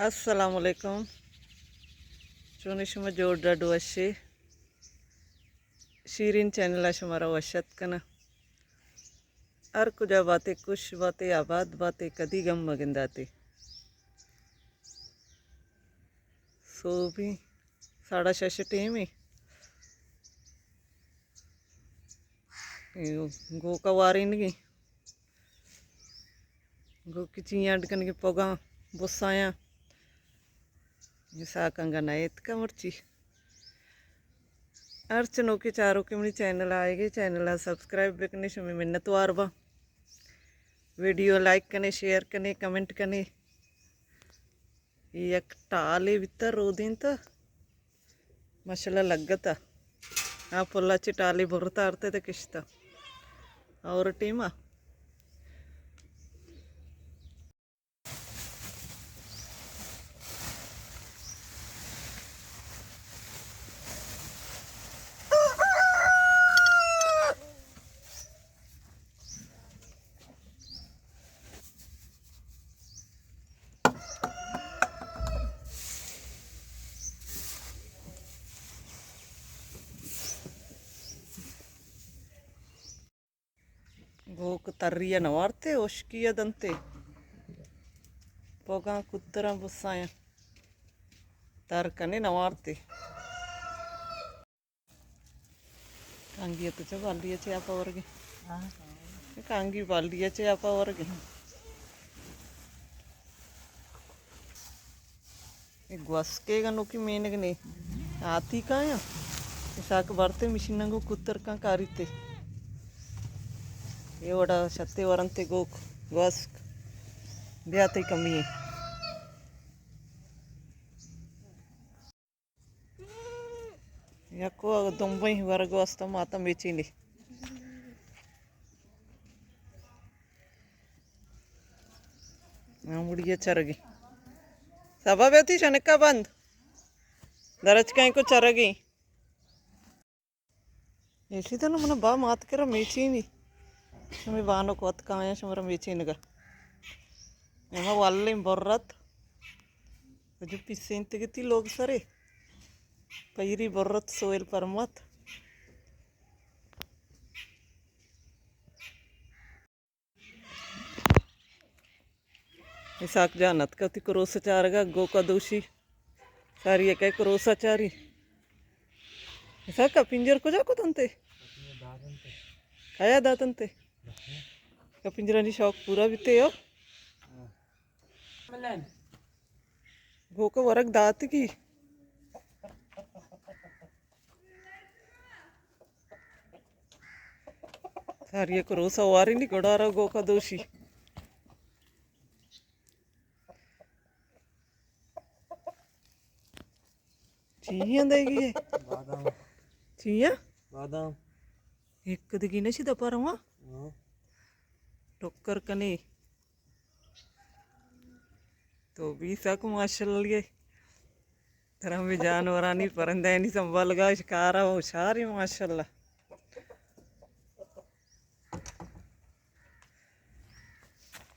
السلام علیکم۔ چونی شما؟ جوڑ ڈڈ وشے؟ شیرین چینل ءَ شمارا وش اتک کناں۔ ہر کجا باتے، خوش باتے، آباد باتے، کدی گم مگنداتے۔ سوبی ساڑا شش ٹیمے۔ گوکا وارینگی۔ گوکی چیاں اڈ کنگی پوگاں بسایاں۔ اسحاق انگا نہ اتکا مرچی۔ ہرچ نوکیں چاروکے منی چینل ءَ آئیگے، چینل ءَ سبسکرائب بکنے، شمے منت وار باں۔ ویڈیو لائک کنے، شیئر کنے، کمنٹ کنے۔ اے یک ٹالے بیتا رودینتا، ماشاءاللہ لگتا۔ آ پلا چے ٹالے برتا آرتے تے کشتا۔ اور ٹیما گوک تری ءَ نہ وارتے، ہشکی ءَ دنتے۔ پوگاں کتراں بسایاں۔ تر کنے نہ وارتے۔ کانگی ءَ تو چہ بالدی ءَ چہ آپ ءَ ورگے۔ کانگی بالدی ءَ چہ آپ ءَ ورگے۔ اے گوسکے گنوکی مینگ نے آتی کایاں۔ اسحاق بارتے مشین گو کتر کن کاریتے۔ اے وڑا شتے ورنتے گوک گوسک۔ بیا تئی کمی ہے۔ یکو دمبئی ورگ واسطہ ماتا میچینی۔ ہاں، مڑی ءَ چرگی۔ سبا بیتی شنکا بند۔ درچکیں کو چرگی۔ ایشی تو من با مات کرا میچینی۔ شمی بانک وت کایاں شمرا میچینگا۔ اما واللیں برت۔ جو پیسینتگتی لوگ سرے۔ پیری برت سویل پرمت۔ اسحاق جان اتکا وتی کروس چارگا، گوکا دوشی۔ ساری کئے کروس چاری۔ اسحاق پنجر کجا کتنتے؟ کیا داتنتے؟ پنجرانی شوق پورا بیتے ہو۔ گوکا ورگ داتگی۔ ساری یک روسا وارینی گڑا را گوکا دوشی۔ چیاں دئیگی ہے؟ بادام۔ چیاں؟ بادام۔ یک دگی نشی دپا رواں؟ ہاں۔ ٹکر کنے۔ تو بی سک ماشاءاللہ یہ ترا ہمیں جانورانی پرندہانی سنبھالگا شکارا ہوشاری ماشاءاللہ۔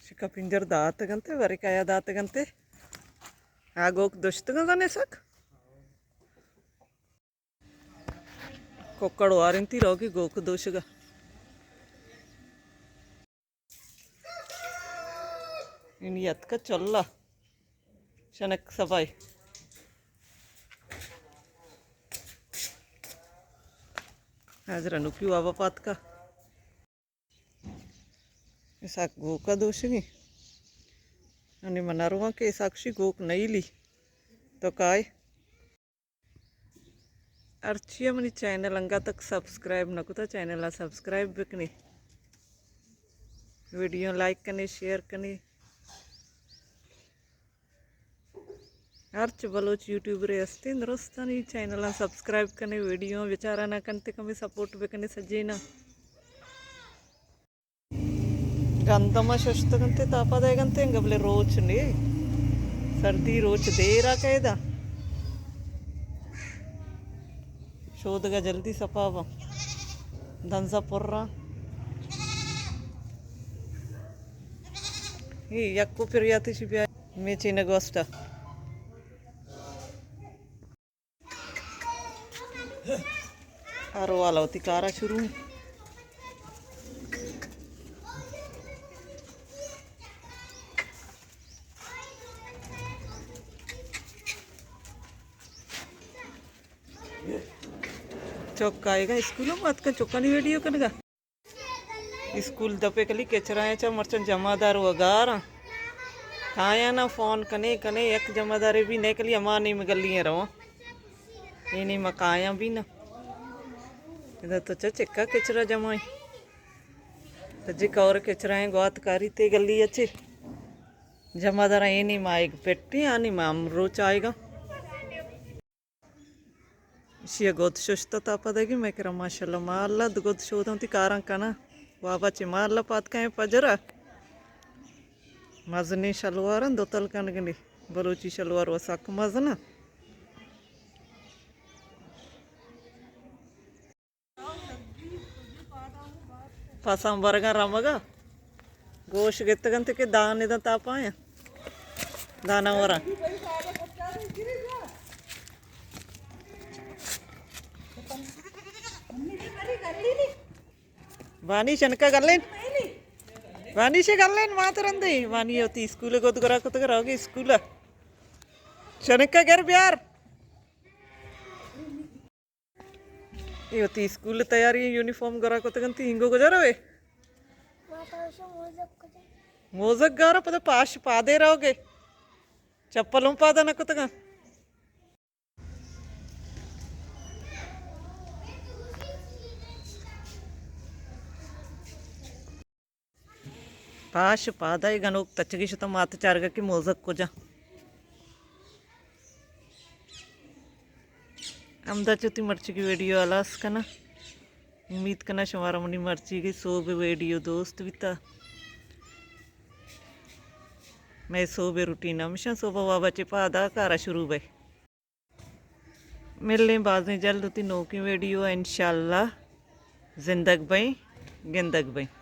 شکا پنجر دات گنتے، ورے کایا دات گنتے۔ آ گوک دشتگا زنے سک۔ ککڑ وارینتی روگی گوک دوشگا۔ اینی اتکا چلا۔ شنک سبائی۔ حاضر انوکی وابا پاتکا۔ اسحاق گوکا دوشگی۔ انی من ارواں کہ اسحاق شی گوک نیلی۔ تو کائے؟ ہرچی منی چینل انگا تک سبسکرائب نہ کتا، چینل ءَ سبسکرائب بکنے، ویڈیو لائک کنے، شیئر کنے۔ ہرچ بلوچ یوٹیوبرے ہستیں درستانی چینل ءَ سبسکرائب کنے، ویڈیو بچارا نہ کنتے، کمے سپورٹ بکنے سجینا۔ گندم ءَ ششتگ انت، تاپا دئیگ انت، انگہ بلے روچ نے، سردی روچ دیر ءَ کئیدا۔ شودگ ءَ جلدی سپا باں۔ دنزا پراں۔ اے یکو پریاتش بیا۔ میچینگ واسطہ۔ ہر والا وتی کارا شروع۔ چک آئے گا اسکول، مات کا چکانی ویڈیو کنگا۔ اسکول دپے کلی کچرا چا مرچن جمع دار وگار۔ کایا نا فون کنے کنے یک جمع دارے بھی نہ کلی اما نیم گلی رواں۔ اے نیم کایا بھی نا۔ ادا تو چا چکا کچرا جمع ہے۔ تو جی کور کچرا ہیں گوات کاری تے گلی اچے۔ جمع دار اے نیم آئے گا پٹی آنی مام روچ آئے گا۔ ایشی ءَ گد ششت ءَ تا پدگی مئے کرا ماشاءاللہ مالا گد شوداں وتی کاراں کناں۔ وابا چہ مالا پاد کئیں پجرا۔ مزنیں شلواراں دوتل کنگنی۔ بلوچی شلوار و سک مزناں۔ پساں برگاں رمگا۔ گوش گتگ انت کہ دان ادا تاپاں۔ دانا وراں۔ بانی شنکا گلین۔ بانی شے گلین مات رندی۔ بانی وتی اسکول گد گرا کتگ روگی اسکول۔ شنکا گر بیار۔ اے وتی اسکول تیاری یونیفارم گرا کتگ انت، اینگو کجا روے؟ موزک گارا پدا پاش پادے روگے۔ چپل ہم پادا نہ کتگاں۔ پاش پادائی گنوک تچگی شتاں مات چارگا کہ موزک کجا۔ ہمدا چہ وتی مرچیگی ویڈیو ہلاس کناں۔ امید کناں شمارا منی مرچیگی سوب ویڈیو دوست بیتا۔ مئے سوب روٹین ہمیشاں صبح وابا چہ پادا کارا شروع بئے۔ ملیں بازیں جلد وتی نوکیں ویڈیو ءَ انشاءاللہ۔ زندگ بئیں، گندگ بئیں۔